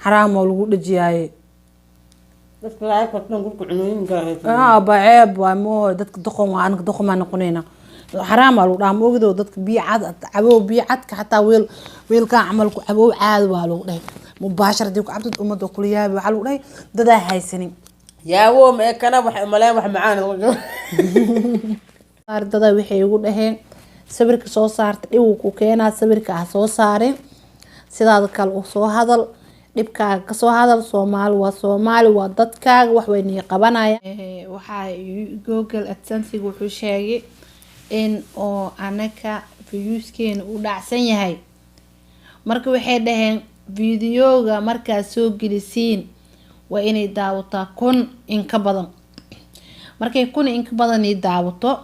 Xaraam oo lagu dhajiyaaye. Dadka lacag kartan gurka cunooyinka haysan. Ba ceeb waay moo, dadka doqon waa, anaga doqon baa noqonayna. Xaraam aa lagu dhahaa, ma ogdo? Dadka biyo cad cabow, biyo cadka xataa weel weelkaa camal ku cabow, caadi waa lagu dhahay. Mubaashar hadii ku cabtid, ummadda kula yaabi. Waxaa lagu dhahay dadaa haysanin. Yaawo ma ekana, waxay umaleen wax macaan lagu jiro. Dada waxay igu dhaheen sawirka soo saarta dhib uu ku keenaa, sawirka ha soo saarin, sidaada kale u soo hadal, dhibkaaga kasoo hadal. Soomaali waa Soomaali, waa dadkaaga, wax way nii qabanaya. Waxaa Google AdSense wuxuu sheegay in oo anaka viewskeena u dhacsan yahay. Marka waxay dhaheen videoga markaad soo gelisiin waa inay daawataa 1000 in ka badan. Markay 1000 in ka badan ii daawato,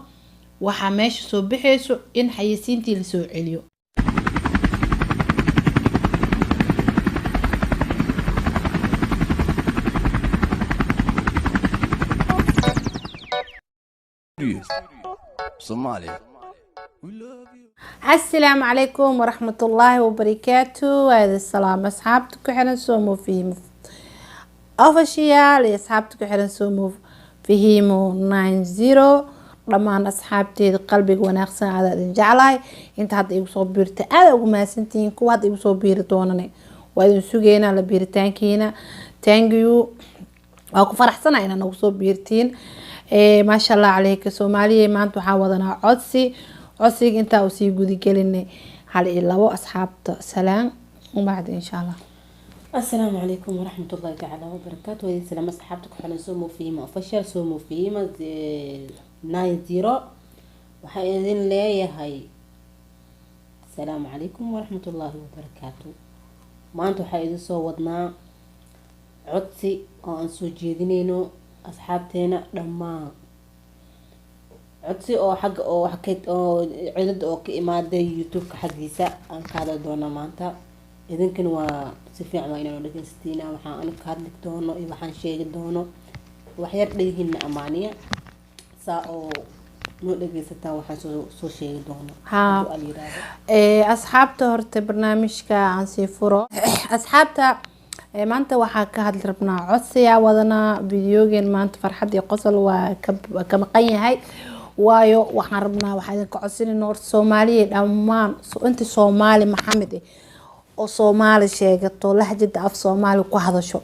waxaa meesha soo baxayso in xayeysiintii lasoo celiyo. Somalia. We love you. Asalaamu calaykum waraxmatullaahi wabarakaatu. Waa idin salaam asxaabta ku xiran Somo Fihimo Official iyo asxaabta ku xiran Somo Fihimo 90. Dhammaan asxaabteeda qalbiga wanaagsan, aada idin jeclahay. Inta hadda igu soo biirtay, aada ugu mahadsantihiin. Kuwa hadda igu soo biiri doonane, waa idin sugeynaa la biiritaankiina. Thank you, waa ku faraxsana inaad nagu soo biirtiin. Maasha Allah caleyka Soomaaliya. Maanta waxaan wadanaa codsi. Codsiga intaa usii gudigelinay, hal iyo labo asxaabta salaan ubacdi, insha Allah. Asalaamu calaykum waraxmatullahi tacaala wabarakaatu. Waa idin salaam asxaabta ku xiran Somo Fihima Official, Somo Fihima 90. Waxaan idin leeyahay asalaamu calaykum waraxmatullaahi wabarakaatu. Maanta waxaa idin soo wadnaa codsi oo aan soo jeedineyno asxaabteena dhammaan, codsi oo xagga oo wax ka oo cidada oo ka imaaday YouTube-ka xaggiisa aan ka hadli doona maanta. Idinkana waa si fiican waa inaan dhegeysatiin waxaan aniga ka hadli doono iyo waxaan sheegi doono. Waxyar dhegihiina amaaniya saa oo noo dhegeysataan waxaan soo sheegi doono. Haa. Hadduu Alla yiraahdo. Asxaabta, horta barnaamijka aan sii furo. Asxaabta, maanta waxaa ka hadli rabnaa codsiyaa wadanaa. Videogeen maanta farxad iyo qosol waa ka maqan yahay, waayo waxaan rabnaa, waxaa idinka codsanayna horta Soomaaliya dhammaan, inta Soomaali Maxamed oo Soomaali sheegato, lahjada af Soomaali ku hadasho,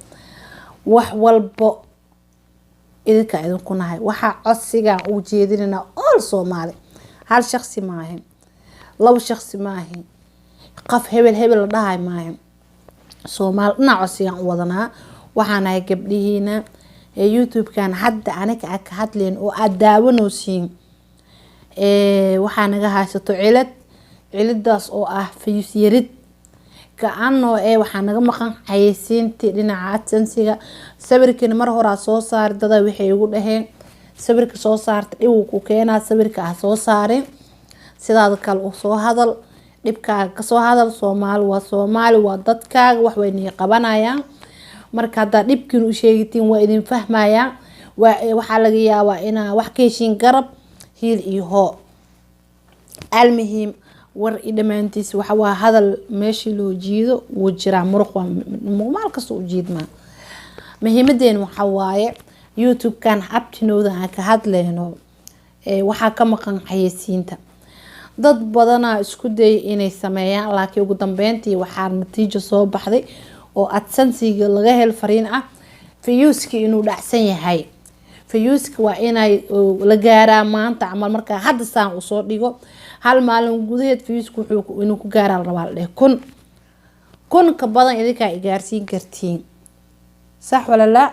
wax walbo idinka idinku nahay. Waxaa codsigan u jeedinaynaa all Soomaali. Hal shaqsi maahin, labo shaqsi maahin, qof hebel hebel la dhahay maahin. Soomaali dhinac codsigan u wadanaa. Waxaan nahay gabdhihiina ee YouTube-kan hadda aniga aad ka hadleen oo aada daawanaysiin. Waxaa naga haysato cilad, ciladaas oo ah views yarid ka-anoo ee waxaa naga maqan xayeysiintii dhinaca AdSense-iga. Sawirkiina mar horaa soo saari, dada waxay igu dhaheen sawirka soo saarta dhib uu ku keenaa, sawirka ha soo saarin, sidaada kale u soo hadal, dhibkaaga kasoo hadal. Soomaali waa Soomaali, waa dadkaaga, wax way nii qabanayaan. Marka haddaa dhibkiin u sheegitiin, waa idin fahmayaan. Waa waxaa laga yaabaa inaa wax ka heshiin garab hiil iyo hoo. Almuhiim, war i dhammaantiis waxa waa hadal meeshii loo jiido wuu jiraa. Muruq waa maal kasta u jiidmaa. Muhiimadeen waxa waaye YouTube-kan abtinooda aan ka hadleyno, waxaa ka maqan xayeysiinta. Dad badanaa isku dayay inay sameeyaan, laakiin ugu dambeyntii waxaa natiijo soo baxday oo AdSense-iga laga hel fariin ah viewski inuu dhacsan yahay. Viewska waa inay la gaaraa maanta camal. Markaa hadda saan usoo dhigo, hal maalin gudaheed viewska wuxuu inuu ku gaaraa la rabaa, la dheh 1000. 1000 ka badan idinkaa i gaarsiin kartiin, sax wala laa?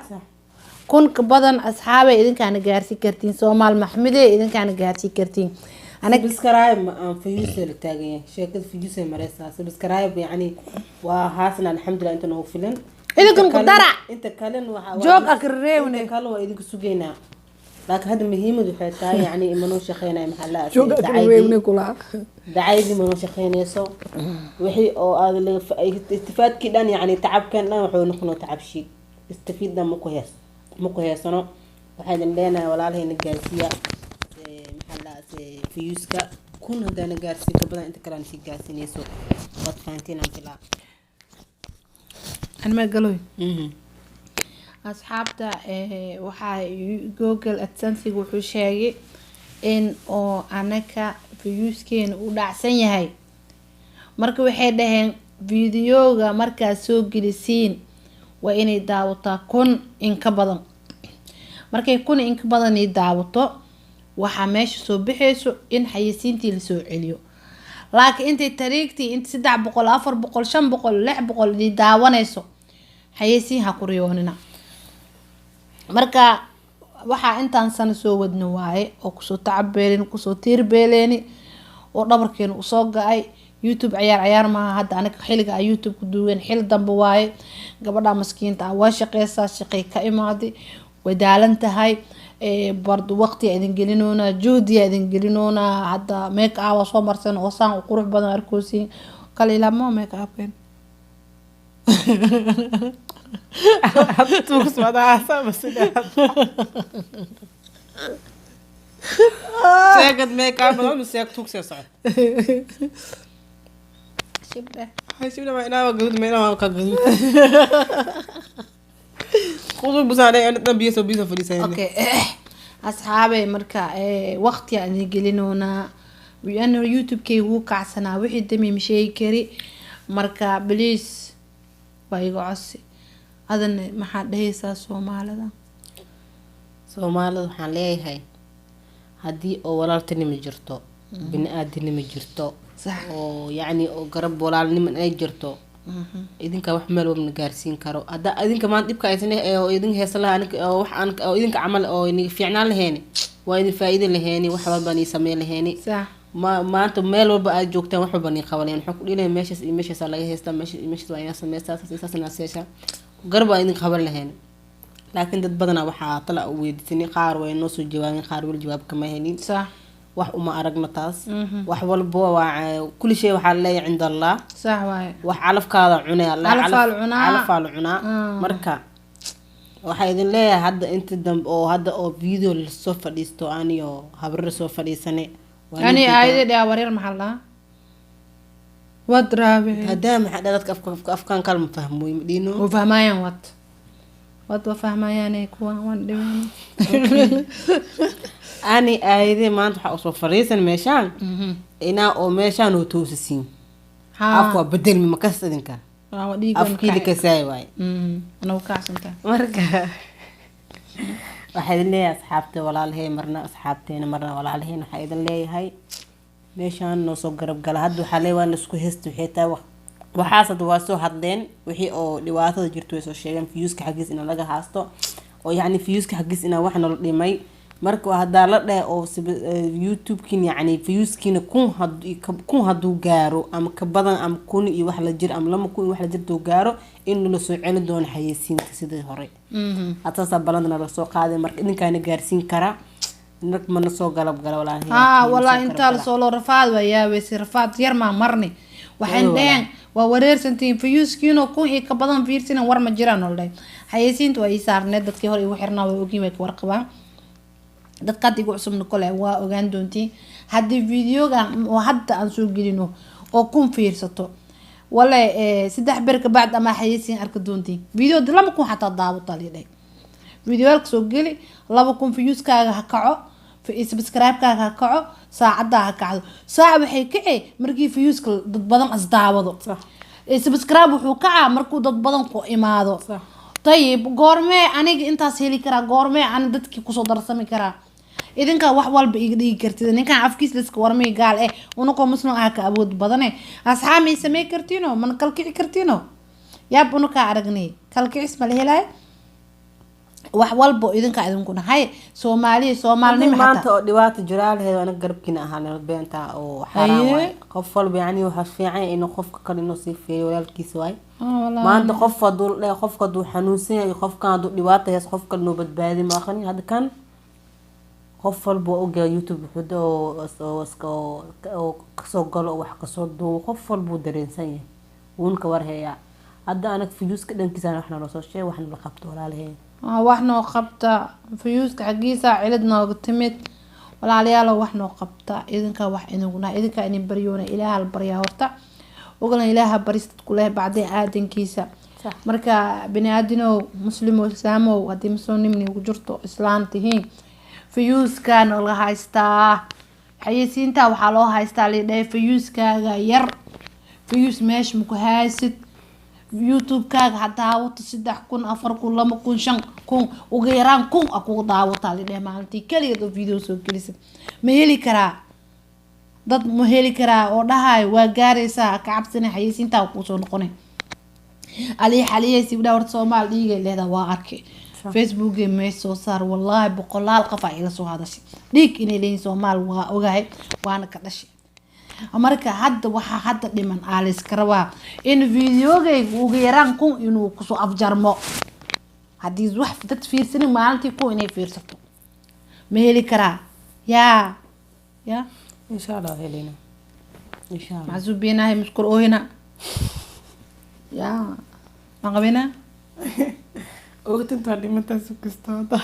1000 ka badan asxaabay idinkaana gaarsiin kartiin. Soomaal Maxmudee, idinkaana gaarsiin kartiin. Anaga Subscribe ma aan views la taagan yahay, sheekada views ay mareysaa. Subscribe yacni waa haasna, alxamdulilah, inta noogu filan. Idinkan ku dara. Inta kalen waxa Joog akrireewne. Inta kale waa idinku sugeynaa, laakiin hadda muhiimadu waxay tahay yacni imanoo shaqeynaya maxaa la kulaa. Dacaydii manoo shaqeynayso. Wixii oo aad laga istifaadkii dhan, yacni tacabkan dhan wuxuu noqonoo tacab shiid istifiid dhan maku heesano. Waxaa idin leenahay walaalahayna gaarsiiya, maxaa la viewska 1000 haddaana gaarsiin ka badan, inta kale aan sii gaarsiinayso. Waad fahantiin aan filaa. Anma galoy. Asxaabta, waxaa Google AdSense wuxuu sheegay in oo anaka viewskeena u dhacsan yahay. Marka waxay dhaheen videoga markaad soo gelisiin waa inay daawataa 1000 in ka badan. Markay 1000 in ka badan ay daawato, waxaa meesha soo bixayso in xayeysiintii lasoo celiyo. Laakiin intay tariigtii inta 300, 400, 500, 600 idin daawanayso, xayeysiin ha ku riyoonina. Marka waxaa intaan sano soo wadno waaye oo kusoo tacabeelin, kusoo tiirbeeleeni oo dhabarkeena usoo ga-ay. YouTube ciyaar ciyaar maaha. Hadda aniga xiliga ay YouTube ku duuween xil dambe waaye. Gabadha maskiinta ah waa shaqeysaa, shaqay ka imaaday, way daalan tahay. Bard waqti idin gelinoonaa, juhdiya idin gelinoonaa. Hadda make up waa soo marsan oo saan u qurux badan arkoosiin kale ilaa make upkeen. Hadda tuugs madaasa masida seegad meekaa badan mise tuugsee socod. Shibdhe. Shibna ma inaa gaduud, ma inaa ka gaduud qudu busaanay ana dhan biyo soo biyo fadhiisanay. Okay asxaabey, marka waqti aan idin gelinoonaa ana YouTube-kayga wuu kacsanaa, wixii dami ma sheegi kari. Marka please, waa iga codsi. Adana maxaad dhehaysaa Soomaalida? Soomaalida waxaan leeyahay, haddii oo walaaltinimo jirto, bini-aadinimo jirto, oo yacni oo garab walaalnimo ay jirto, idinka wax meel walba na gaarsiin karo. Hadda idinka maanta dhibka aysan oo idin heesa lahaa aniga oo wax aan oo idinka camal oo idin fiicnaan laheeni, waa idin faa'iido laheeni, wax walba nii sameyn laheeni. Ma maanta meel walba aad joogtaan wax walba nii qaban lahayn. Waxaan ku dhihi lahayn meeshaas iyo meeshaasaa laga heystaa, meeshaas iyo meeshaas waa inaa sameystaa, saas iyo saas inaa seeshaa, garab waa idin qaban lahayn. Laakiin dad badanaa waxaa tala u weydiisanay, qaar way noo soo jawaabeen, qaar weli jawaab kama helin. Wax uma aragno taas. Wax walba waa kulli shay waxaa leeyahay cinda Allah. Sax waaye. Wax calafkaada cunay Allah. Calafaa la cunaa. Calafaa la cunaa. Marka waxaa idin leeyahay hadda inta dambe oo hadda oo video lasoo fadhiisto, aniyo habrira soo fadhiisane waa ani ninkii aayada dheh wareer maxaa la dhahaa wad raabici. Hadaa maxaa dha dadka afka afkaan kalma fahmooy madhiino. Wa fahmayaan, wad wa fahmayaane kuwan waan dhibeen. Ani aayade maanta waxaa usoo fadhiisan meeshaan inaa oo meeshaan oo toosisiin af waa bedelmi makas idinka waa dhiigan. Afkii lakasaay waaye. Anagu kacsantaa. Marka waxaa idin leeyahay asxaabta walaalahey, marna asxaabteena, marna walaalaheen, waxaa idin leeyahay meeshaan noo soo garab gala. Hadda waxaa leeyahay waa laisku heysta, waxay tahay waxaas hadda waa soo hadleen wixii oo dhibaatada jirto, way soo sheegeen viewska xaggiis in laga haasto oo yacni viewska xaggiis inaa wax nala dhimay. Marka haddaa la dhahay oo YouTube-kiin yacni viewskiina 1000 hadduu gaaro ama ka badan ama 1000 iyo wax la jir ama 2000 iyo wax la jir hadduu gaaro, in la soo celin doono xayeysiinta sidii hore. Hadda balantana la soo qaaday. Marka idinkaana gaarsiin kara marka mana soo galab gala walaahi. Haa walaa, intaa lasoo loo rafaad waa yaabaysa, rafaad yar maa marni. Waxaan dhaheen waa wareersantihiin, viewskiino 1000 iyo ka badan fiirsina, war ma jiraan oo dhahay xayeysiinta waa ii saarneed. Dadkii hore igu xirnaa waa ogyiin, way ka warqabaan. Dadka hadda igu cusubna kole waa ogaan doontiin haddii videoga oo hadda aan soo gelino oo 1000 fiirsato wale 3 ber kabacd ama xayeysiin arki doontiin. Video 2000 xataa daawata la dhahay, videoyaalka soo geli 2000 viewskaaga ha kaco, subscribe-kaaga ha kaco, saacaddaa ha kacdo. Saaca waxay kacee markii viewska dad badan is daawado. Subscribe wuxuu kacaa markuu dad badan ku imaado. Tayib, goormee aniga intaas heli karaa? Goormee ani dadkii kusoo darsami karaa? Idinkaa wax walba iga dhigi kartid. Ninkan afkiis liska warmay gaal eh, unakoo muslim ah ka awood badane. Asxaab may samey kartiino, mana kalkici kartiino? Yaab, unakaa aragnay kalkicis ma la helaayo. Wax walbo idinkaa idinku nahay Soomaaliya, soomaalinimo maanta xataa oo dhibaato jiraa lahayd anaga garabkiina ahaan beenta oo xaaraan Haye. waay. Qof walba yacni waxaa fiican inuu qofka kale inuu sii fiiriyo walaalkiisa waay. Wallaahi. Maanta qof hadduu dhahay, qofka hadduu xanuunsan yahay, qofkan hadduu dhibaato haysto, qof kale inuu badbaadi maaqani. Hadda kan qof walba waa ogyahay YouTube wuxuu oo kasoo galo oo wax kasoo duubo, qof walba wuu dareensan yahay, wuuna ka warhayaa. Hadda anaga viewska dhankiisa wax naloo soo sheeg, wax nala qabto walaalaheen. Wax noo qabta viewska xaggiisa cilad nooga timid. Walaalayaalo, wax noo qabta idinkaa, wax idinku nahay, idinkaa idin baryoona. Ilaaha la baryaa horta, ogolan, Ilaaha baris dadku leh bacdeen aadankiisa. Marka bini-aadinow, muslimow, islaamow, haddii muslimnimni ugu jirto, islaam tihiin, viewskan la haystaa, xayeysiinta waxaa loo haystaa lidhahay viewskaaga yar, views meesha maku haysid. YouTube-kaaga ha daawato 3000, 4000, 2000, 5000, ugu yaraan 1000 a kugu daawataa lidhahay maalintii keligeed oo video soo gelisid. Ma heli karaa dad? Ma heli karaa oo dhahayo waa gaaraysaa? Ha ka cabsana, xayeysiintaa kuusoo noqonay. Aliya xaliyaysi idhaa horta Soomaali dhiigay leedahay, waa arkay Facebookay meesha soo saar. Wallaahi boqolaal qof aa ila soo hadashay. Dhiig inay leeyihin Soomaali waa ogahay, waana ka dhashay. Marka hadda waxaa hadda dhiman aa layska rabaa in videogayga ugu yaraan 1000 inuu kusoo afjarmo. Haddii wax dad fiirsanin, maalintii 1000 inay fiirsato ma heli karaa? Yaa ya. Insha Allah helina, insha Allah. Maxaa suubinahay? Muskur oohina ya maan qabinaa. Ogtintaa dhimantaas kasta hadda.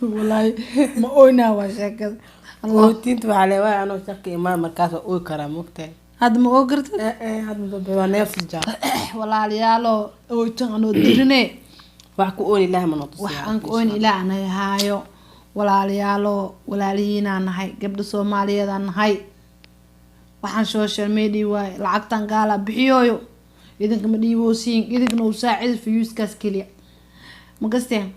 Walaahi ma ooynaa, waa sheekada Allah. Ogtinta waxaa leewahay anoo shaka imaan markaas waa ooy karaa, mogtahay. Hadda ma oo gartid? Hadda waa neefsi jaa. Walaalayaalo, ooytan anoo dirine. Wax ku oon Ilaah ma noo Wax tusiyaa. aan ku oyn Ilaah anaga haayo. Walaalayaalo, walaalihiinaa nahay, gabdha Soomaaliyeedaa nahay. Waxaan social media waaye, lacagtan gaala bixiyooyo, idinka ma dhiiboosiin, idinkana uu saacida viewskaas keliya ma gasteen.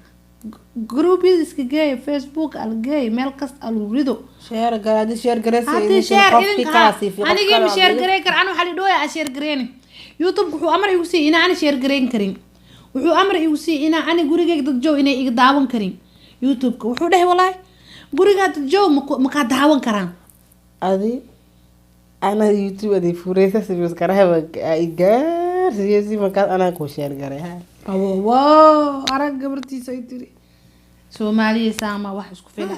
Groupyada iska geeya, Facebook algeey, meel kasta alurido. Share gar, haddii share garaysa. Haddii share idinka anigii ma share gareyn kar. Ana waxaa lidhooya a share gareyni. YouTube wuxuu amar igu siiyey inaa ani share gareyn karin. Wuxuu amar igu siiyey inaa ani gurigeyga dad joog inay iga daawan karin. YouTube-ka wuxuu dhahay, walaahi gurigaa dad joog makaa daawan karaan. Adi ana YouTube adi fureysa subscribe gaarsiiyey, markaas anaa ku share garay ha. Awo wo, arag gabartiisa ay tiri Soomaaliya saama wax isku fila.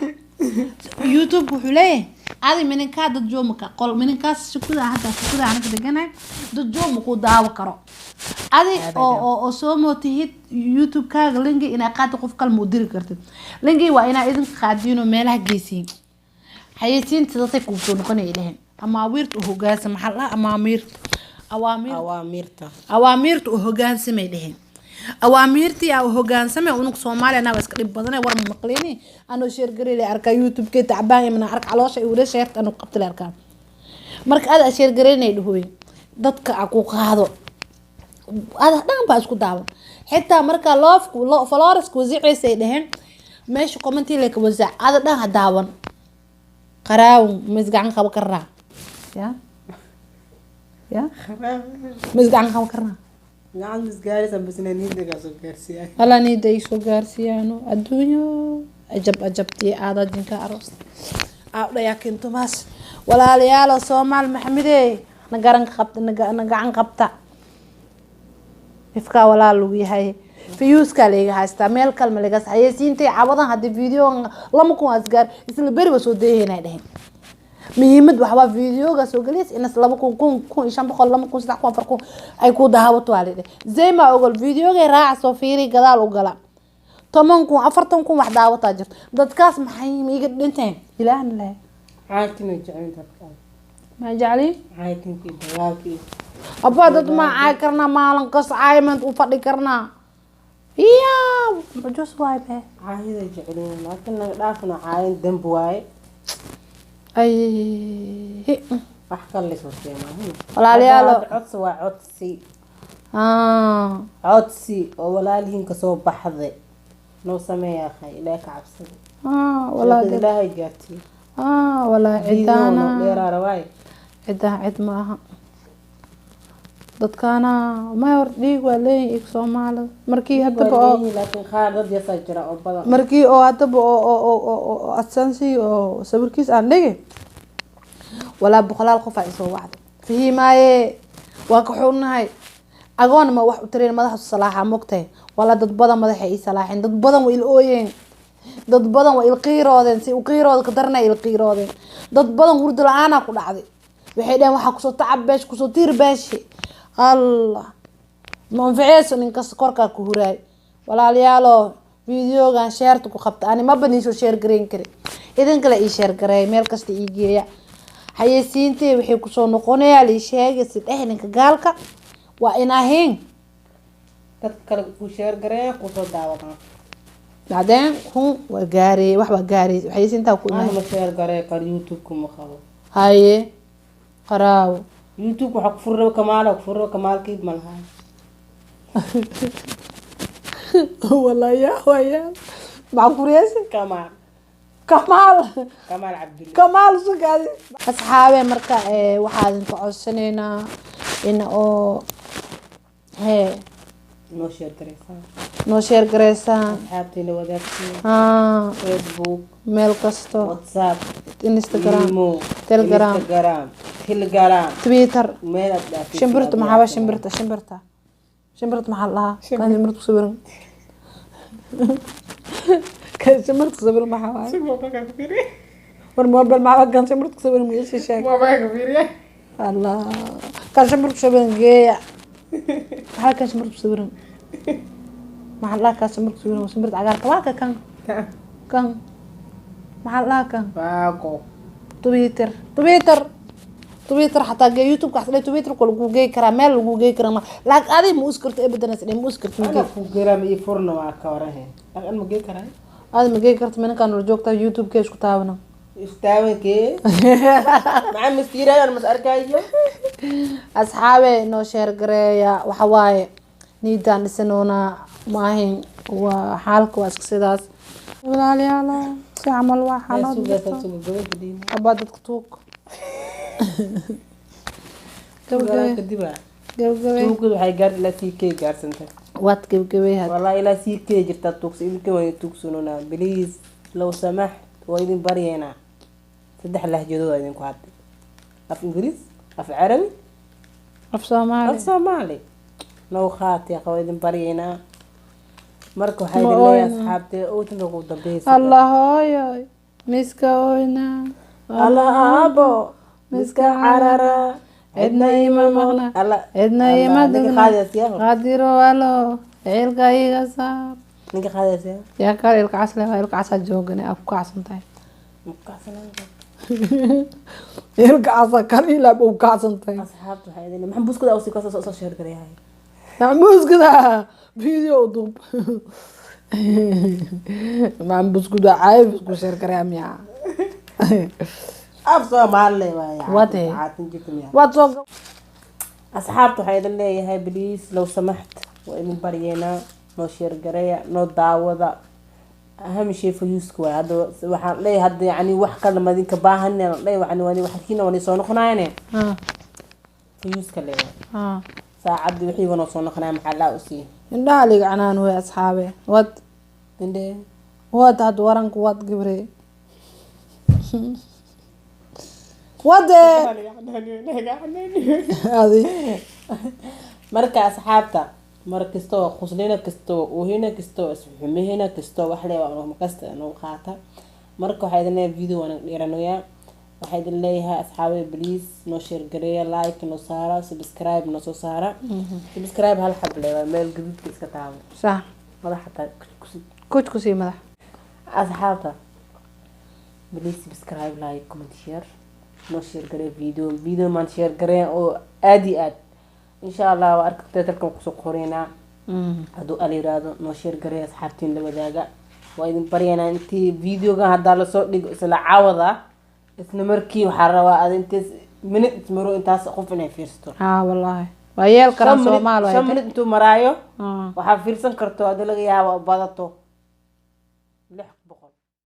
YouTube wuxuu leeyahay adi mininkaa dad joog maka qol mininkaas shukuda, hadda shukuda anaka deganahay dad joog makuu daawo karo. Adi oo soo mootihid YouTube-kaaga linki inaa qaadi, qof kale ma u diri kartid linki. Waa inaa idinka qaadiinoo meelaha geysiin. Xayeysiinta sidasay kuu soo noqonaya dheheen. Amaawiirta u hogaansan, maxaa la dhahaa? Amaamiirta, awaamiir. Awaamiirta. Awaamiirta u hogaansamay dheheen. Awaamiirtii aa u hogaansamay. Unug Soomaaliya anaa iska dhib badanay, war ma maqlini. Anoo share gareyla arkaa YouTube-kee tacbaan imana ark caloosha iwla shareta anuu qabtila arkaa. Marka ada share gareynay dhahooy, dadka a ku qaado ada dhan baa isku daawan. Xitaa marka loofku followerska wasiciisa ay dheheen, meesha commenti leka wasaac, ada dhan ha daawan. Qaraawn ma isgacan qabo karnaa? Ya ya, ma isgacan qabo karnaa? Gacan isgaaraysa basna niidagaa soo gaarsiiya. Alla niida ay soo gaarsiiyaano. Adduunyo ajab ajabtii aada jinka aroos aadhayaa kintumaas. Walaalayaalo, Soomaal Maxamedey, na garan qabta, na gacan qabta. Ifkaa walaal lagu yahay, viewskaa layga haystaa, meel kale ma laga xayeysiintay cabadan. Haddii video 2000 asgaar, isla beri ba soo deehaynay dheheen. Muhiimad waxbaa videoga soo gelis inas 2000, 1000, 1500, 2000, 3000, 4000 ay ku daawato waa lidhe. Zeyma ogol videoga raaca, soo fiiri, gadaal u gala, 10,000, 40,000 wax daawataa jirto. Dadkaas maxay iga dhinteen? Ilaahna leh. Caaytin way jecel dadka. Ma jeclin. Caaytinka iyo dagaalka iyo Abaa dad ma caay karnaa? Maalin kas caayment u fadhi karnaa? Iya, jus waay be. Caayiday jecelyihiin, laakiin naga dhaafno caayin, dambi waaye. Ay. Wax kale laysoo keenaa. Walaalayaal. Hadda codsi waa codsi. Codsi oo walaalihiin kasoo baxday noo sameeya akhay, Ilaahay ka cabsada. Walaa. Sheekada Ilaahay gaartiyo. Walaa. Video Cidaana. Noo dheeraara waaye. Cidaa cid ma aha. Dadkaana may hor dhiig waa leeyihin iyaga Soomaalida markii haddaba oo Waa leeyihiin, laakiin qaar dad yasaa jira oo badan. Markii oo haddaba oo adsansi oo sawirkiis aan dhigi, walaa boqolaal qof aa isoo wacday. Fahimaaye, waa ka xunnahay, agoon ma wax u tareen, madaxa salaaxa mogtahay. Walaa dad badan madaxa ii salaaxeen, dad badan waa il ooyeen, dad badan waa il qiiroodeen, si u qiirooda ka darna il qiiroodeen. Dad badan hurdo la-aanaa ku dhacday. Waxay dhaheen waxaa kusoo tacab beesh, kusoo tiir beeshi, Allah ma anficeyso ninkas korkaa ku huraay. Walaalayaalo, videogan shareta ku qabta. Ani maba niisoo share gareyn kari, idin kale ii share gareey, meel kasta ii geeya. Xayeysiintay waxay kusoo noqonayaa lii sheegay si dheh ninka gaalka. Waa inahayn Dadka kale ku share gareeya, kusoo daawadaan. Bacdeen 1000 waa gaarey, wax waa gaarey, xayeysiintaa ku Ana imaan. ma share gareey kar, YouTube kuma qabo. Haye, qaraawo. YouTube waxaa ku furi rabo Kamaal, ku furi rabo Kamaalkii ma laha. Walaya waya, maxaa furiyeysa? Kamaal. Kamaal. Kamaal Cabdulle. Kamaal sugaadi. Asxaabe, marka waxaa idinka codsanaynaa in oo hee Noo share gareysaa. Noo share gareysaan. Asxaabtiina wadaagtiin. Haa. Facebook. Meel kasto. WhatsApp. Instagram. Imo. Telegram. Instagram, Telegram. Twitter. Meel aad dhaafid. Shimbirta maxaaba, shimbirta, shimbirta, shimbirta maxaa la dhahaa? Kan shimbirta kusawiran, kan shimbirta kusawiran maxaa waaye? War mobile maxaa kan shimbirta kusawiran? Ma ii sheeg. Allah, kan shimbirta kusawiran geeya. Maxaa kan shimbirta kusawiran? Maxaa la dhahaa kan shimbirta kusawiran? Shimbirta cagaarka waa ka kan kan maxaa la dhahaa kan? Waago. Twitter, Twitter, Twitter xataa gee. YouTube ka xaslee Twitter ko lagu geey karaa, meel lagu geey karaa ma, laakiin adiga ma us karto abadan, isdhe ma us karto, ma Ana geey. Ku geeraa ma ii furna, waa ka warahe an ma gee karaa. Adiga ma geey karto, minankaan wala joogtaa, YouTube kee isku taabana. Istaawankee maxaa mastiirayaan mas arkaayo. Asxaabe, noo share gareeya. Waxa waaye niidaan dhisanoona maahin, waa xaalka waa iska sidaas, walaalayaal, si camal waa xaalad. Abaa, dadka tuug. Gabagabe. Kadiba. Gabagabe. Tuugadu waxay gaar ilaa CK gaarsantay. Waad gabagabey had. Wallahi ilaa CK jirtaa tuugsa, idinka waa tuugsanonaa. Please, low samaxt, waa idin baryeynaa. Saddex lahjadood waa idinku hadlay: af Ingiriis, af Carabi, af Soomaali. Af Soomaali. Now khaati waa idin baryeynaa. Marka waxaa Ma idin leeyahay ooyna. asxaabtee ootinka ugu dambeysa. Allah hooyo, miska oyna. Allah aabo, miska carara. Cidna ima maqna. Alla. Cidna ima Ninka dugna. qaadaysiya. Qadiro alo, ciilka iga saar. Ninka qaadaysiya. Yaa kale? Ilka casle waa ilka casaa joogane, aa ku kacsan tahay. Ilka casa kal ilaab u kacsan tahay. Asxaabta waxaa idin maxaan buskuda usii kasoo soo share gareeyahay. Macmuuskada video duub, macaan buskuda caayb isku share gareeya miyaa? Af Soomaali waay. Wade. Caatin jirta miyaa? Waad soo Asxaabta waxaa idin leeyahay, please, low samaxt, waa idin baryeynaa, noo share gareeya, noo daawada. Aham shay views-ka waay. Hadda waxaan leeyahay, hadda yani wax kale ma idinka baahan leeyahay, waxaan waan waxkiina waan soo noqonayane. Views-ka leeyahay. Saacadii wixii wanoo soo noqonaya maxaa laa usii. Indhaha liga canaan wey, asxaabe, wad. Indhe. Wad had waranka, wad gibre, wade adi. Marka asxaabta, mar kastoo quslina, kastoo oohina, kastoo isxumihina, kastoo wax leeyahay kasta inuu qaata. Marka waxaa idin leeyahay video waan dheeranayaa. Waxaa idin leeyahay asxaabe, please, noo share gareeya, like noo saara, subscribe noo soo saara. Subscribe hal xab leeyahay, meel gaduudka iska taabo. Sax. Madax xataa kusi. Kuj kusii madax. Asxaabta, please, subscribe, like, comment, share, noo share garee video. Video maan share gareen oo aad iyo aad insha Allah waa arki dalkan kusoo qoreynaa. Hadduu al yiraahdo, noo share garee, asxaabtiin la wadaaga, waa idin baryaynaa. Intii videogan haddaa lasoo dhigo isla caawada, isla markii waxaa rabaa ad intaas minute ismaro, intaas qof inay fiirsato. Haa, wallaahi waa yeel karaa. Soomaali. 5 minute intuu maraayo waa waxaa fiirsan karto haddii laga yaabo badato 600.